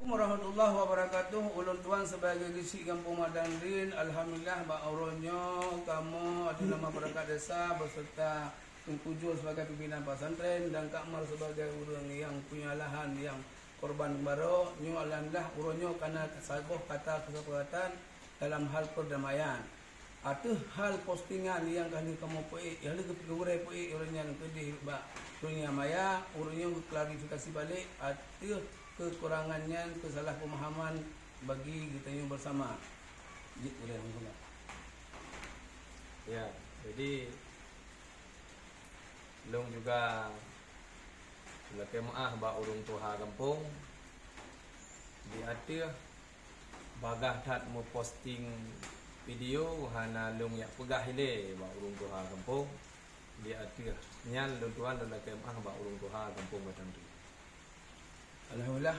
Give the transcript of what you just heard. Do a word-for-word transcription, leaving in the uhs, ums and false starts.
Warahmatullahi wabarakatuh. Ulôn tuan sebagai geuchik gampông Madan Drin, alhamdulillah bak uroe nyoe kamoe ateueh nama perangkat desa beserta Teungku Jul sebagai pimpinan pesantren dan Kak Mar sebagai ureuëng nyang punya lahan nyang korban barô nyoe, alhamdulillah uroe nyoe kana saboh kata keusepakatan dalam hal perdamaian. Ateueh hal postingan nyang ka lheueh kamoe peuék, nyang lheueh geupeureulée peuék ureuëng nyan keudeh bak donya maya, ureuëng nyoe geuklarifikasi balek ateueh kekurangan nyan keu salah pemahaman bagi geutanyoe bersama. Jeuet boleh langsung. Ya, jadi lôn juga lakée meuáh bak ureuëng tuha gampông di ateueh bagah that meuposting video hana lôn jak peugah ilée bak ureuëng tuha gampông di ateueh nyan lôn tuan lôn lakée meuáh bak ureuëng tuha gampông Batang Drin. Alhamdulillah,